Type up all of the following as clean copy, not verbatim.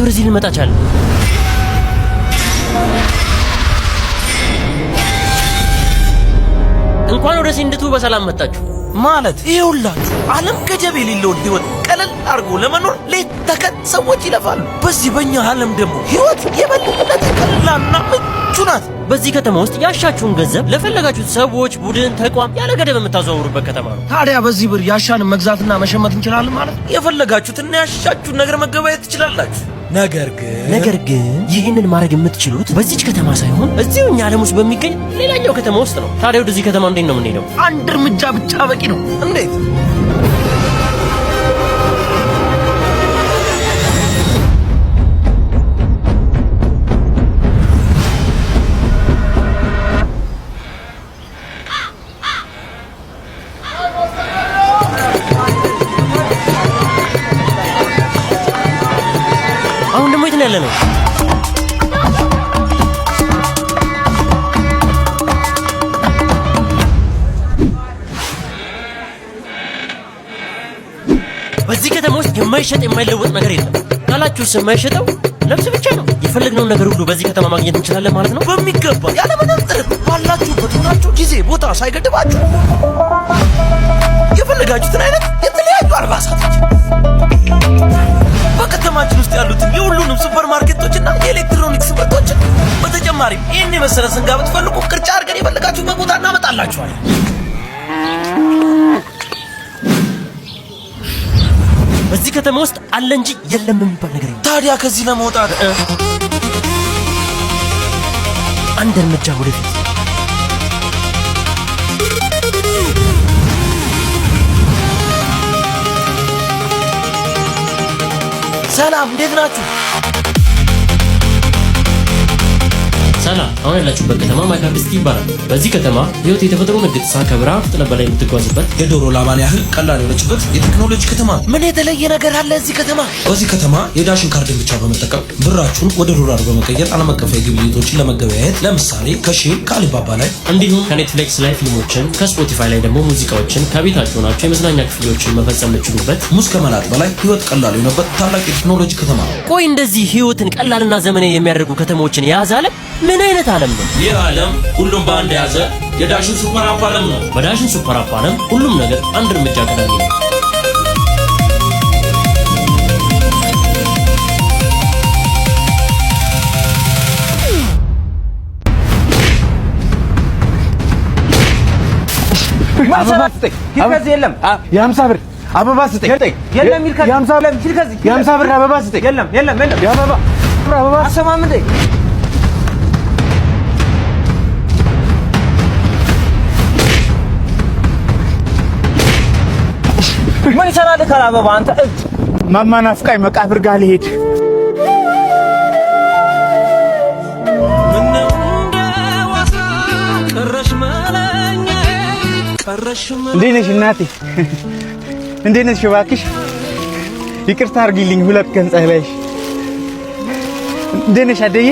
ወደዚህ ልንመጣ ቻልን? እንኳን ወደ ሲንድቱ በሰላም መጣችሁ። ማለት ይኸውላችሁ ዓለም ገደብ የሌለውን ህይወት ቀለል አድርጎ ለመኖር ሌት ተቀን ሰዎች ይለፋሉ። በዚህ በእኛ ዓለም ደግሞ ህይወት የበለጠ ቀላልና ምቹ ናት። በዚህ ከተማ ውስጥ ያሻችሁን ገንዘብ ለፈለጋችሁት ሰዎች፣ ቡድን፣ ተቋም ያለ ገደብ የምታዘዋውሩበት ከተማ ነው። ታዲያ በዚህ ብር ያሻንን መግዛትና መሸመት እንችላለን ማለት ነው። የፈለጋችሁትና ያሻችሁን ነገር መገበያየት ትችላላችሁ። ነገር ግን ይህንን ማድረግ የምትችሉት በዚች ከተማ ሳይሆን እዚሁ እኛ ዓለም ውስጥ በሚገኝ ሌላኛው ከተማ ውስጥ ነው። ታዲያ ወደዚህ ከተማ እንዴት ነው የምንሄደው? አንድ እርምጃ ብቻ በቂ ነው። እንዴት? አሁን ደግሞ የት ነው ያለነው? በዚህ ከተማ ውስጥ የማይሸጥ የማይለወጥ ነገር የለም። ካላችሁስ የማይሸጠው ነፍስ ብቻ ነው። የፈለግነውን ነገር ሁሉ በዚህ ከተማ ማግኘት እንችላለን ማለት ነው። በሚገባ፣ ያለምንም ጥረት ባላችሁበት ሆናችሁ ጊዜ ቦታ ሳይገድባችሁ የፈለጋችሁትን አይነት የተለያዩ አልባሳቶች፣ በከተማችን ውስጥ ያሉትን የሁሉንም ሱፐር ማርኬቶችና የኤሌክትሮኒክስ ምርቶችን፣ በተጨማሪም ይህን የመሰለ ስንጋ ብትፈልጉ ቅርጫ አድርገን የፈለጋችሁበት ቦታ እናመጣላችኋለን። በዚህ ከተማ ውስጥ አለ እንጂ የለም የሚባል ነገር የለም። ታዲያ ከዚህ ለመውጣት አንድ እርምጃ ወደፊት። ሰላም፣ እንዴት ናችሁ? ሰላም፣ አሁን ያላችሁበት ከተማ ማይካርድ ሲቲ ይባላል። በዚህ ከተማ ህይወት የተፈጥሮ ንግድ ከብርሃን ፍጥነት በላይ የምትጓዝበት፣ የዶሮ ላባን ያህል ቀላል የሆነችበት የቴክኖሎጂ ከተማ ነው። ምን የተለየ ነገር አለ እዚህ ከተማ? በዚህ ከተማ የዳሽን ካርድን ብቻ በመጠቀም ብራችሁን ወደ ዶላር በመቀየር ዓለም አቀፋዊ ግብይቶችን ለመገበያየት፣ ለምሳሌ ከሺን፣ ከአሊባባ ላይ እንዲሁም ከኔትፍሊክስ ላይ ፊልሞችን፣ ከስፖቲፋይ ላይ ደግሞ ሙዚቃዎችን ከቤታችሁ ሆናችሁ የመዝናኛ ክፍያዎችን መፈጸም የምትችሉበት፣ ሙዝ ከመላጥ በላይ ህይወት ቀላል የሆነበት ታላቅ የቴክኖሎጂ ከተማ ነው። ቆይ፣ እንደዚህ ህይወትን ቀላልና ዘመናዊ የሚያደርጉ ከተሞችን የያዘ ዓለም ምን አይነት ዓለም ነው? ይህ ዓለም ሁሉም በአንድ የያዘ የዳሽን ሱፐር አፕ ዓለም ነው። በዳሽን ሱፐር አፕ ዓለም ሁሉም ነገር አንድ እርምጃ ቀዳሚ ነው። የለም። የ50 ብር አበባ ስጠኝ። የለም። የ50 ብር አበባ ስጠኝ። የለም፣ የለም፣ የለም። የአበባ አበባ አሰማም እንዴ? ምን ይሰራልህ አበባ አንተ እብድ? ማማ ናፍቃኝ መቃብር ጋር ልሄድ። ምነው እንደ ዋዛ ቀረሽ መለኛዬ ቀረሽ? እንዴት ነሽ እናቴ? እንዴት ነሽ? እባክሽ ይቅርታ አድርጊልኝ። 2 ቀን ጸለይሽ። እንዴት ነሽ አደዬ?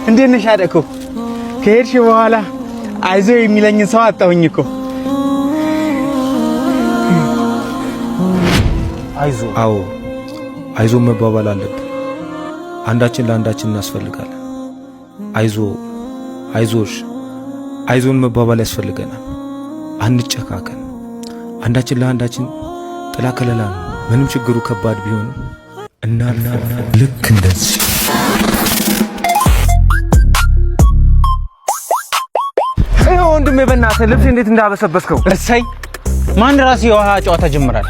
እንዴት ነሽ አደኮ? ከሄድሽ በኋላ አይዞ የሚለኝን ሰው አጣሁኝ እኮ። አይዞ። አዎ፣ አይዞ መባባል አለብን። አንዳችን ለአንዳችን እናስፈልጋለን። አይዞ፣ አይዞሽ፣ አይዞን መባባል ያስፈልገናል። አንጨካከን። አንዳችን ለአንዳችን ጥላ ከለላ ነው። ምንም ችግሩ ከባድ ቢሆንም እናልፈዋለን። ልክ እንደዚህ። ይኸው ወንድሜ፣ በእናትህ ልብስ እንዴት እንዳበሰበስከው። እሰይ፣ ማን ራሱ የውሃ ጨዋታ ጀምራል?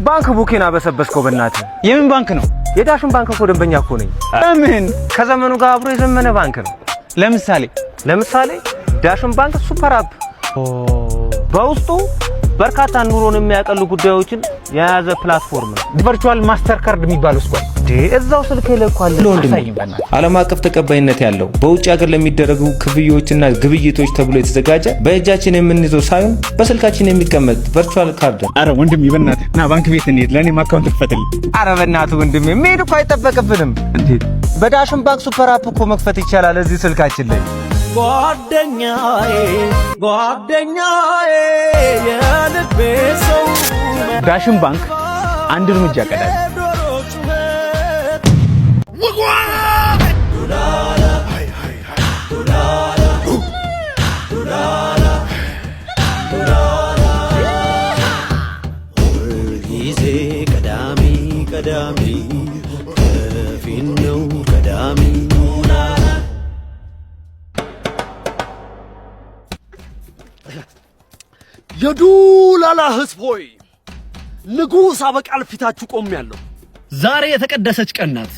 ባንክ book ኤን አበሰበስከው በእናትህ። የምን ባንክ ነው? የዳሽን ባንክ እኮ ደንበኛ እኮ ነኝ። ለምን? ከዘመኑ ጋር አብሮ የዘመነ ባንክ ነው። ለምሳሌ? ለምሳሌ ዳሽን ባንክ ሱፐር አፕ በውስጡ በርካታ ኑሮን የሚያቀሉ ጉዳዮችን የያዘ platform ነው። Virtual ማስተር ካርድ የሚባለው ስኳል እዛው ስልክ ላይ እኮ አለ። ወንድሜ፣ አሳይኝ በእናትህ። ዓለም አቀፍ ተቀባይነት ያለው፣ በውጭ ሀገር ለሚደረጉ ክፍያዎችና ግብይቶች ተብሎ የተዘጋጀ፣ በእጃችን የምንይዘው ሳይሆን በስልካችን የሚቀመጥ virtual card ነው። አረ ወንድሜ፣ በእናትህ ና ባንክ ቤት እንሂድ። ለእኔም account ክፈትልኝ። አረ በእናትህ ወንድሜ፣ መሄድ እኮ አይጠበቅብንም። እንዴት? በዳሽን ባንክ ሱፐር አፕ እኮ መክፈት ይቻላል እዚህ ስልካችን ላይ። ጓደኛዬ፣ ጓደኛዬ፣ የልቤ ሰው። ዳሽን ባንክ አንድ እርምጃ ቀዳሚ። ዶሮ ጩኸት። ውጓት! ጊዜ ቀዳሚ ቀዳሚ ከፊት ነው ቀዳሚ። የዱላላ ህዝብ ሆይ፣ ንጉሥ አበቃል ፊታችሁ ቆሜያለሁ። ዛሬ የተቀደሰች ቀን ናት።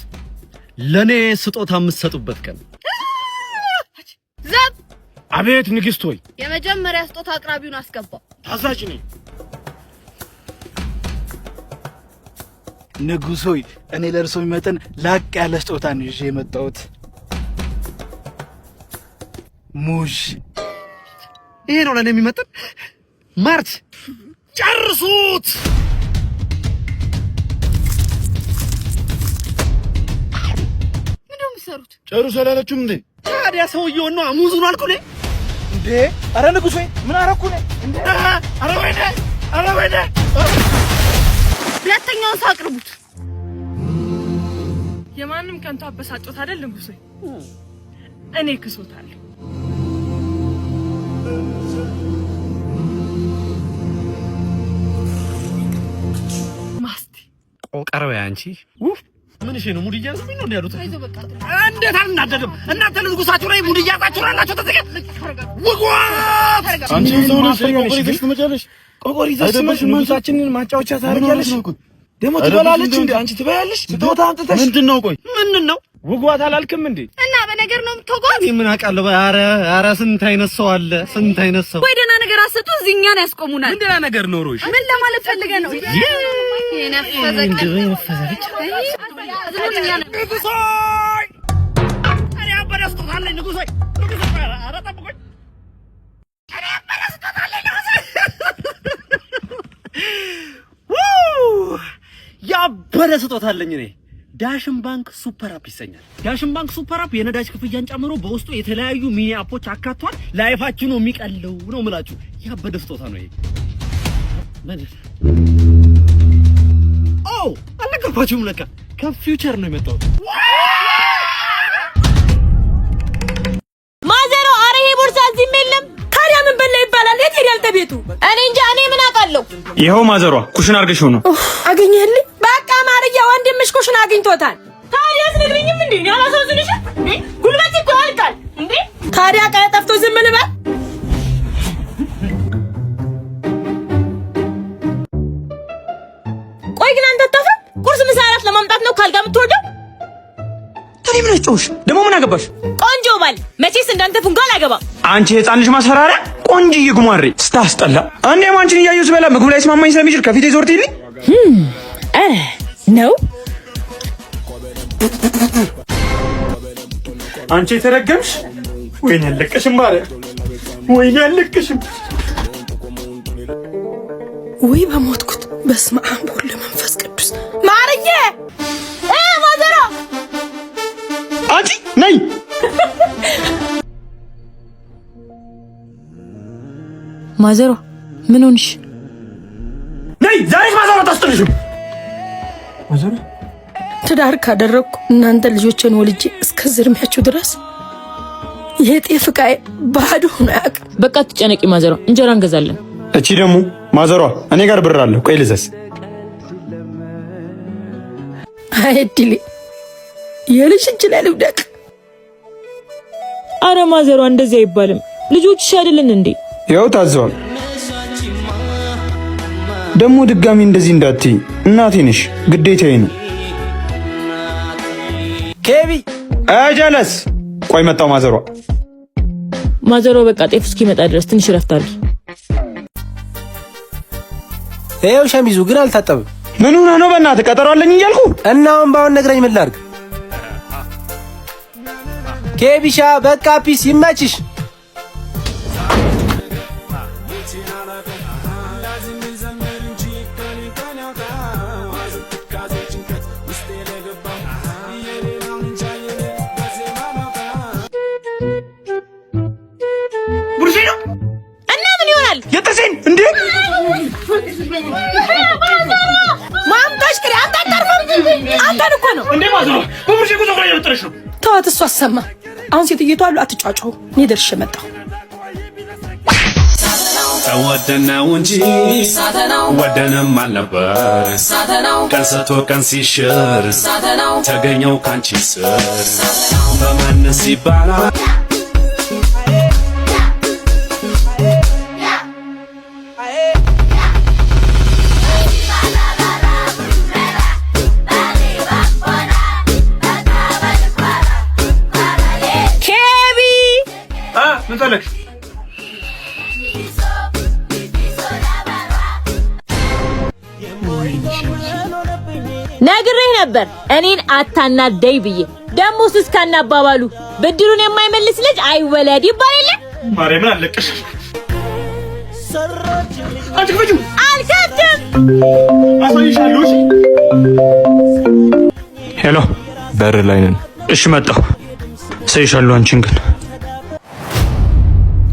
ለኔ ስጦታ የምትሰጡበት ቀን። ዘብ! አቤት ንግሥት ሆይ። የመጀመሪያ ስጦታ አቅራቢውን አስገባው። ታዛዥ ነኝ። ንጉሥ ሆይ፣ እኔ ለእርሶ የሚመጥን ላቅ ያለ ስጦታ ነው ይዤ የመጣሁት። ሙዝ። ይሄ ነው ለኔ የሚመጥን። ማርች ጨርሱት። ምንድን ነው የምትሰሩት? ጨርሶ አላለችም እንዴ? ታዲያ ሰውየውን ነው ሙዙን አልኩ እኔ። እንዴ! አረ ንጉሥ ሆይ፣ ምን አረኩ እኔ? እንዴ! አረ ወይኔ! አረ ወይኔ! ሁለተኛውን ሰው አቅርቡት። የማንም ከንቱ አበሳጮት አይደል ንጉሴ? እኔ ክሶታለሁ። ማስቲ። ቆቀረው አንቺ ምን እሺ ነው? ሙድ እያያዙብኝ ነው እንዴ ያሉት? አይዞህ በቃ። እንዴት አልናደድም? እናንተ ለንጉሳችሁ ላይ ሙድ እያያዛችሁ ላላችሁ ተዘጋ ውጓት! አንቺ ሰው ነሽ፣ ቆቆር ይዘሽ ትመጫለሽ። ቆቆር ይዘሽ ትመጪ ንጉሳችንን ማጫወቻ ታደርጊያለሽ። ደግሞ ትበላለች እንዴ? አንቺ ትበያለሽ? ስጦታ አምጥተሽ ምንድን ነው? ቆይ ምንድን ነው? ውጓት አላልክም እንዴ? እና በነገር ነው የምትወጓት? እኔ ምን አውቃለሁ? ኧረ ኧረ ስንት አይነት ሰው አለ፣ ስንት አይነት ሰው። ወይ ደህና ነገር አሰጡ፣ እዚህ እኛን ያስቆሙናል። ምን ደህና ነገር ኖሮሽ? ምን ለማለት ፈልገህ ነው? የነፈዘ ቀን። ንጉሥ ሆይ! እኔ ያበደ ስጦታ አለኝ ንጉሥ ሆይ! ንጉሥ ሆይ! ኧረ ጠብቁኝ! እኔ ያበደ ስጦታ አለኝ ንጉሥ ሆይ! ው! ያበደ ስጦታ አለኝ እኔ። ዳሽን ባንክ super app ይሰኛል። ዳሽን ባንክ super app የነዳጅ ክፍያን ጨምሮ በውስጡ የተለያዩ mini app ኦች አካቷል። Life ኣችሁ ነው የሚቀለው ነው የምላችሁ። ያበደ ስጦታ ነው ይሄ። ኦ አልነገርኳችሁም ለካ ከ future ነው የመጣሁት። ማዘሮ፣ አረ ይሄ ቦርሳ እዚህም የለም። ታዲያ ምን በላ ይባላል? የት ሄዳል ተቤቱ? እኔ እንጃ፣ እኔ ምን አውቃለሁ? ይኸው ማዘሯ፣ ኩሽን አድርገሽው ነው። አገኘህልኝ? በቃ ማርያ፣ ወንድምሽ ኩሽን አግኝቶታል። ታዲያ አትነግሪኝም እንዴ? እኔ አላሳዝንሽም እንዴ? ጉልበት እኮ ያልቃል እንዴ? ታዲያ ዕቃ ጠፍቶ ዝም ልበል? ቆይ ግን አንተ አታፍርም? ቁርስ፣ ምሳ፣ እራት ለማምጣት ነው ካልጋ የምትወርደው? ታዲያ ምን አስጮኸሽ? ደግሞ ምን አገባሽ? ቆንጆ ባል መቼስ እንዳንተ ፉንጋ አላገባም። አንቺ የህፃን ልጅ ማስፈራሪያ፣ ቆንጅዬ ጉማሬ ስታስጠላ። አንዴም አንቺን እያየሁ ስበላ ምግቡ ላይ ስማማኝ ስለሚችል ከፊቴ ዞር ትይልኝ። ኧረ ነው። አንቺ የተረገምሽ! ወይኔ አለቀሽም ባሪያ፣ ወይኔ አለቀሽም። ውይ በሞትኩት! በስመ አብ ወወልድ ወመንፈስ ቅዱስ። ማርዬ እ ማዘሯ። አንቺ ነይ። ማዘሯ፣ ምን ሆንሽ? ነይ። ዛሬስ ማዘሯ ታስጥልሽም። ማዘሯ። ትዳር ካደረግኩ እናንተ ልጆችን ወልጄ እስከዚህ እድሜያችሁ ድረስ የጤፍ ዕቃዬ ባዶ ሆኖ አያውቅም። በቃ ትጨነቂ ማዘሯ፣ እንጀራ እንገዛለን። እቺ ደግሞ ማዘሯ፣ እኔ ጋር ብር አለ። ቆይ ልዘዝ። አይ እድሌ፣ የልጅ እጅ ላይ ልውደቅ። አረ ማዘሯ፣ እንደዚህ አይባልም። ልጆችሽ አይደለን እንዴ? ይኸው ታዘዋል። ደግሞ ድጋሚ እንደዚህ እንዳትይ፣ እናቴ ነሽ፣ ግዴታዬ ነው። ኬቢ። አጀለስ ቆይ መጣው ማዘሯ። ማዘሯ፣ በቃ ጤፍ እስኪመጣ ድረስ ትንሽ እረፍት አድርጊ። ይኸው ሸሚዙ ግን አልታጠብም። ምን ሆነህ ነው? በእናትህ ቀጠሮ አለኝ እያልኩ። እና አሁን ባሁን ነግረኝ፣ ምን ላድርግ? ኬቢሻ በቃ peace፣ ይመችሽ። ቡርሼ ነው። እና ምን ይሆናል? የጥርሴን እንዴ! ማምጣሽ ቅሪ አንተ አታርፍም። አንተን እኮ ነው እንዴ ማዘሯ፣ በቡርሼ እኮ ፀጉሬ ተዋት፣ እሱ አሰማ። አሁን ሴትየቷ አሉ፣ አትጫጫሁ። እኔ ደርሼ መጣሁ። ተወደነው እንጂ ወደንም አልነበር፣ ቀን ሰጥቶ ቀን ሲሽር ተገኘው ካንቺ ስር በማንስ ይባላል። ኬቢ። ምን ፈለግሽ? ነግሬህ ነበር እኔን አታናደይ ብዬ። ደግሞ እስካና አባባሉ ብድሩን የማይመልስ ልጅ አይወለድ ይባል የለ። ማርያምን አለቅሽ። አንቺ ክፈቺው። አልከፍትም። አሳይሻለሁ። እሺ። Hello፣ በር ላይ ነን። እሺ መጣሁ። እሰይሻለሁ። አንቺን ግን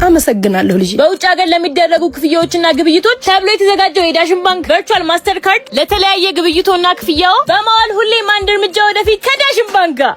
አመሰግናለሁ ልጄ። በውጭ ሀገር ለሚደረጉ ክፍያዎችና ግብይቶች ተብሎ የተዘጋጀው የዳሽን ባንክ virtual ማስተር ካርድ ለተለያየ ግብይቶና ክፍያው በማዋል ሁሌም አንድ እርምጃ ወደፊት ከዳሽን ባንክ ጋር።